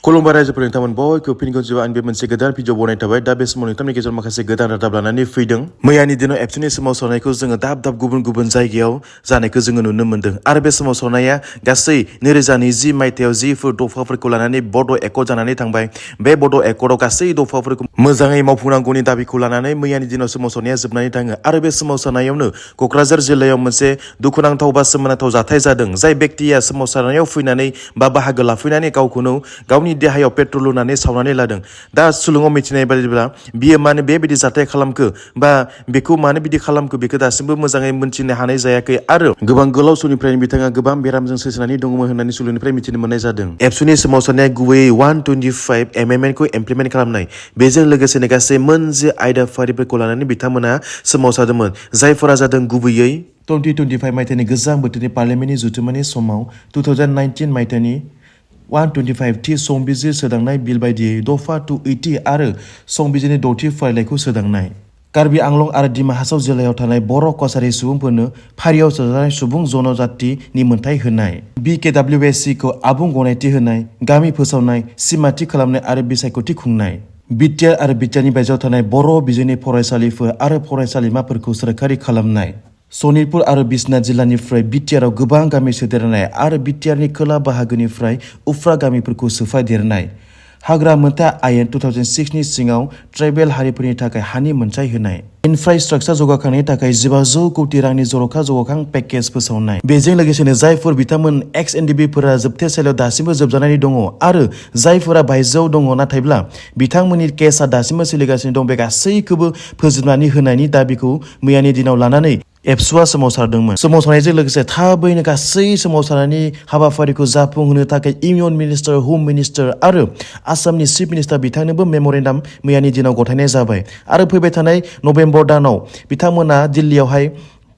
खुलुमबाय रायजोफोर नोंथांमोन बयखौबो फिन खनसेबाव आं बे मोनसे गोदान भिडिअ बनायनाय थाबाय दा बे समाव नोंथांनि गेजेराव माखासे गोदान रादाब लानानै फैदों। मैयानि दिनाव एबसुनि सोमावसारनायखौ जोङो दाब दाब गुबुन गुबुन जायगायाव जानायखौ जोङो नुनो मोन्दों आरो बे सोमावसारनाया गासै 2020 मायथाइयाव जिफोर दफाफोरखौ लानानै बड' एकर्ड जानानै थांबाय। बे बड' एकर्डआव गासै दफाफोरखौ मोजाङै मावफुंनांगौनि दाबिखौ लानानै मैयानि दिनाव सोमावसारनाया जोबनानै थाङो आरो बे सोमावसारनायावनो क'क्राझार जिल्लायाव मोनसे दुखुनांथाव बा सोमोनांथाव जाथाय जादों। जाय बेक्तिया सोमावसारनायाव फैनानै बा बाहागो लाफैनानै गावखौनो गावनि देहायाव पेट्रल लुनानै सावनानै लादों। दा सुलुङाव मिथिनाय बायदिब्ला बियो मानो बेबायदि जाथाय खालामखो बा बेखौ मानो बिदि खालामखो बेखौ दासिमबो मोजाङै मोनथिनो हानाय जायाखै आरो गोबां गोलाव समनिफ्रायनो बिथाङा गोबां बेरामजों सैसोनानै दङमोन होननानै सुलुंनिफ्राय मिथिनो मोननाय जादों। एबसुनि सोमावसारनाया गुबैयै 125 एमेन्डमेन्टखौ इमप्लिमेन्ट खालामनाय, बेजों लोगोसेनो गासै मोनसे आयदाफारिफोरखौ लानानै बिथांमोना सोमावसारदोंमोन। जायफोरा जादों गुबैयै 2025 मायथाइनि गोजां बोथोरनि पार्लियामेन्टनि जथुम्मानि समाव 2019 मायथाइनि 125 थि संबिजिर सोदांनाय बिल बायदियै दफा 280 आरो संबिजिरनि 6थि फारिलाइखौ सोदांनाय। कार्बि आंलं आरो दिमा हासाव जिल्लायाव थानाय बर' कसारि सुबुंफोरनो फारियाव सोजानाय सुबुं जनजातिनि मोनथाय होनाय। BKWSCखौ आबुं गनायथि होनाय, गामि फोसावनाय, सिमाथि खालामनाय आरो बिसायख'थि खुंनाय। बिटिआर आरो बिटिआरनि बायजोआव थानाय बर' बिजोंनि फरायसालिफोर आरो फरायसालिमाफोरखौ सोरखारि खालामनाय। सनितपुर आरो बिश्वनाथ जिल्लानिफ्राय बिटिआरआव गोबां गामि सोदेरनाय आरो बिटिआरनि खोला बाहागोनिफ्राय उफ्रा गामिफोरखौ सोफादेरनाय। हाग्रा मोनथाय आयेन 2006 नि सिङाव ट्राइबेल हारिफोरनि थाखाय हानि मोनथाय होनाय। इनफ्रास्ट्राक्चार जौगाखांनायनि थाखाय 1500 कोटि रांनि जर'खा जौगाखां पेकेज फोसावनाय। बेजों लोगोसेनो जायफोर बिथांमोन एक्स-एनडिबिफोरा जोबथेसालियाव दासिमबो जोबजानानै दङ आरो जायफोरा बायजोआव दङ नाथायब्ला बिथांमोननि केसआ दासिमबो सोलिगासिनो दं, बे गासैखौबो फोजोबनानै होनायनि दाबिखौ मैयानि दिनाव लानानै एबसुआ सोमावसारदोंमोन। सोमावसारनायजों लोगोसे थाबैनो गासै सोमावसारनायनि हाबाफारिखौ जाफुंहोनो थाखाय इउनियन मिनिस्टार, हम मिनिस्टार आरो आसामनि चिफ मिनिस्टार बिथांनोबो मेम'रेन्डाम मैयानि दिनाव गथायनाय जाबाय आरो फैबाय थानाय नभेम्बर दानाव बिथांमोना दिल्लीयावहाय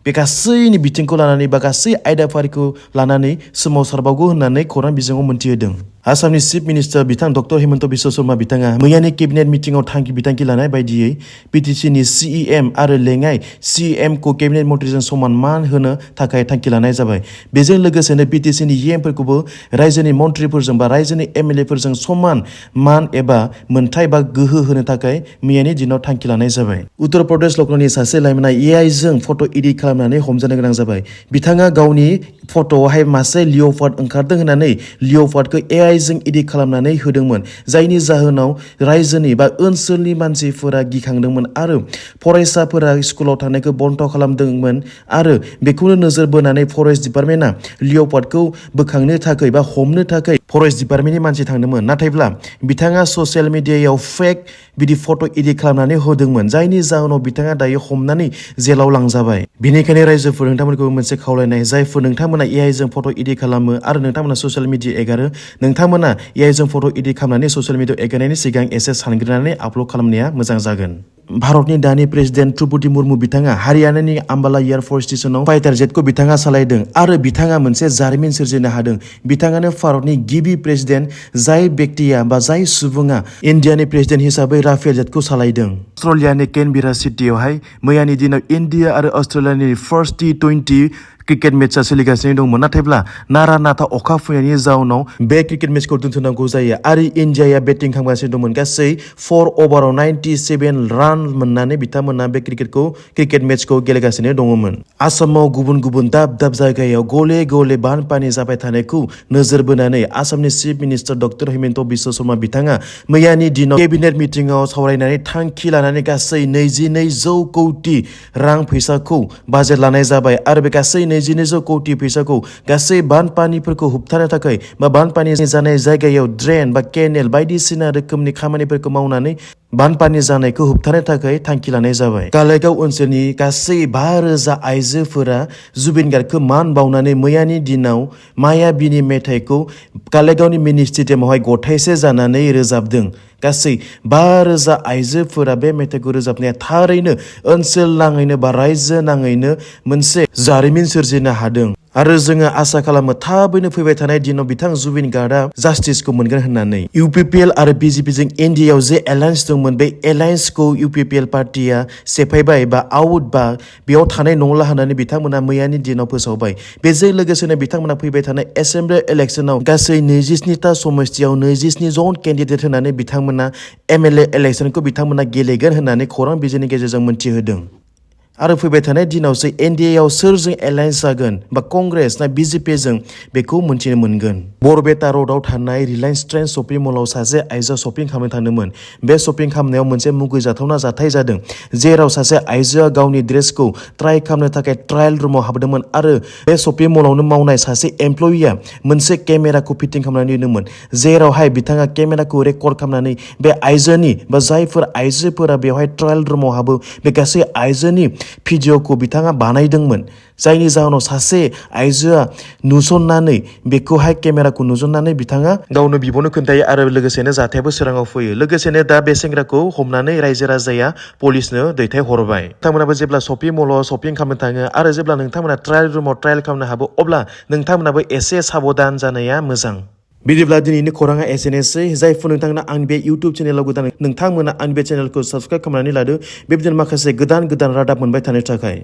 बे गासैनि बिथिंखौ लानानै बा गासै आयदाफारिखौ लानानै सोमावसारबावगौ होननानै खौरां बिजोङाव मोनथिहोदों। आसामनि चिफ मिनिस्टार बिथां डक्टर हिमन्त बिश्व शर्मा बिथाङा मैयानि केबिनेट मिटिंआव बिथांखि लानाय बायदियै बिटिसिनि सिइएम आरो लेङाइ सिइएमखौ केबिनेट मन्थ्रिजों समान मान होनो थाखाय थांखि लानाय जाबाय। बेजों लोगोसेनो बिटिसिनि इएमफोरखौबो रायजोनि मन्थ्रिफोरजों बा रायजोनि एमएलएफोरजों समान मान एबा मोनथाय बा गोहो होनो थाखाय मैयानि दिनाव थांखि लानाय जाबाय। उत्तर प्रदेश लखनौनि सासे लाइमोना एआइजों फट' एडिट खालामनानै हमजानो गोनां जाबाय। बिथाङा गावनि फट'आवहाय मासे लिअ'पार्ड ओंखारदों होननानै लिअ'पार्डखौ एआइजों एडिट खालामनानै होदोंमोन, जायनि जाहोनाव रायजोनि बा ओनसोलनि मानसिफोरा गिखांदोंमोन आरो फरायसाफोरा स्कुलाव थांनायखौ बन्द' खालामदोंमोन आरो बेखौनो नोजोर बोनानै फरेस्ट डिपार्टमेन्टआ लिअ'पार्डखौ बोखांनो थाखाय बा हमनो थाखाय फरेस्ट डिपार्टमेन्टनि मानसि थांदोंमोन। नाथायब्ला बिथाङा ससियेल मिडियायाव फेक बिदि फट' एडिट खालामनानै होदोंमोन, जायनि जाहोनाव बिथाङा दायो हमनानै जेलाव लांजाबाय। बेनिखायनो रायजोफोर नोंथांमोनखौ मोनसे खावलायनाय, जायफोर नोंथांमोना एआइजों फट' एडिट खालामो आरो नोंथांमोना ससियेल मिडिया एगारो, नोंथांमोना एआइजों फट' एडिट खालामनानै ससियेल मिडियायाव एगारनायनि सिगां एसे सानग्रोनानै आपल'ड खालामनाया मोजां जागोन। भारतनि दानि प्रेसिडेन्ट द्रौपदी मुर्मु बिथाङा हारियानानि आम्बाला एयारफर्स स्टेशनाव फाइटार जेटखौ बिथाङा सालायदों आरो बिथाङा मोनसे जारिमिन सोरजिनो हादों। बिथाङानो भारतनि गिबि प्रेसिडेन्ट जाय बेक्तिया बा जाय सुबुङा इन्डियानि प्रेसिडेन्ट हिसाबै राफेल जेटखौ सालायदों। अस्ट्रेलियानि केनबेरा सिटीआवहाय मैयानि दिनाव इन्डिया आरो अस्ट्रेलियानि फार्स्ट T20 क्रिकेट मेचआ सोलिगासिनो दंमोन, नाथायब्ला नारा नाथा अखा फैनायनि जाउनाव बे क्रिकेट मेचखौ दोनथ'नांगौ जायो आरो इन्डियाया बेटिं खालामगासिनो दंमोन। गासै 4 अभाराव 97 रान मोननानै बिथांमोना बे क्रिकेट मेचखौ गेलेगासिनो दङमोन। आसामाव गुबुन गुबुन दाब दाब जायगायाव गले गले बानपानि जाबाय थानायखौ नोजोर बोनानै आसामनि chief minister doctor Himanta Biswa Sharma बिथाङा मैयानि दिनाव केबिनेट मिटिंआव सावरायनानै थांखि लानानै गासै 2200 कौटि रां फैसाखौ बाजेट लानाय जाबाय आरो बे गासै 2200 कौटि फैसाखौ गासै बानपानिफोरखौ होबथानो थाखाय बा बानपानि जानाय जायगायाव ड्रेन बा केनेल बायदिसिना रोखोमनि खामानिफोरखौ मावनानै बानपानि जानायखौ होबथानो थाखाय थांखि लानाय जाबाय। कालाइगाव ओनसोलनि गासै 5000 आइजोफोरा जुबिन गार्गखौ मान बावनानै मैयानि दिनाव मायाबिनि मेथाइखौ कालाइगावनि मिनि स्टेडियामावहाय गथायसे जानानै रोजाबदों। गासै 5000 आइजोफोरा बे मेथाइखौ रोजाबनाया थारैनो ओनसोल नाङैनो बा रायजो नाङैनो मोनसे जारिमिन सोरजिनो हादों। आरो जोङो आसा खालामो थाबैनो फैबाय थानाय दिनाव बिथां जुबिन गार्डआ जास्टिसखौ मोनगोन होननानै। UPPL आरो BJPजों NDAआव जे एलायन्स दंमोन बे एलायन्सखौ UPPL पार्टिया सेफायबाय बा आउट बा बेयाव थानाय नंला होननानै बिथांमोना मैयानि दिनाव फोसावबाय। बेजों लोगोसेनो बिथांमोना फैबाय थानाय एसेम्बलि इलेक्सनाव गासै 27टा समस्तियाव 27 जन केन्डिडेट होनानै बिथांमोना MLA इलेक्सनखौ बिथांमोना गेलेगोन होननानै खौरां बिजोंनि गेजेरजों मोनथिहोदों। आरो फैबाय थानाय दिनावसो NDAआव सोरजों एलायन्स जागोन बा कंग्रेस ना BJPजों बेखौ मोनथिनो मोनगोन। बरपेटा र'डआव थानाय रिलायन्स ट्रेन्ड शपिं मलाव सासे आइजोआ शपिं खालामनो थांदोंमोन। बे शपिं खालामनायाव मोनसे मुगैजाथावना जाथाय जादों, जेराव सासे आइजोआ गावनि ड्रेसखौ ट्राइ खालामनो थाखाय ट्रायल रुमाव हाबदोंमोन आरो बे शपिं मलावनो मावनाय सासे एमप्लयिया मोनसे केमेराखौ फिटिं खालामनानै दोनदोंमोन, जेरावहाय बिथाङा केमेराखौ रेकर्ड खालामनानै बे आइजोनि बा जायफोर आइजोफोरा बेवहाय ट्रायल रुमाव हाबो बे गासै आइजोनि भिडिअ'खौ बिथाङा बानायदोंमोन। जायनि जाहोनाव सासे आइजोआ नुसननानै बेखौहाय केमेराखौ नुसननानै बिथाङा गावनो बिब'नो खोन्थायो आरो लोगोसेनो जाथायाबो सोराङाव फैयो। लोगोसेनो दा बे सेंग्राखौ हमनानै रायजो राजाया पुलिसनो दैथायहरबाय। नोंथांमोनाबो जेब्ला शपिं मलाव शपिं खालामनो थाङो आरो जेब्ला नोंथांमोना ट्रायल रुमाव ट्रायल खालामनो हाबो अब्ला नोंथांमोनाबो एसे साबधान जानाया मोजां। बिदिब्ला दिनैनि खौराङा एसेनोसै। जायफोर नोंथांमोना आंनि बे इउटुब चेनेलाव गोदान नोंथांमोना आंनि बे चेनेलखौ साबस्क्राइब खालामनानै लादो, बेबायदिनो माखासे गोदान रादाब मोनबाय थानो थाखाय।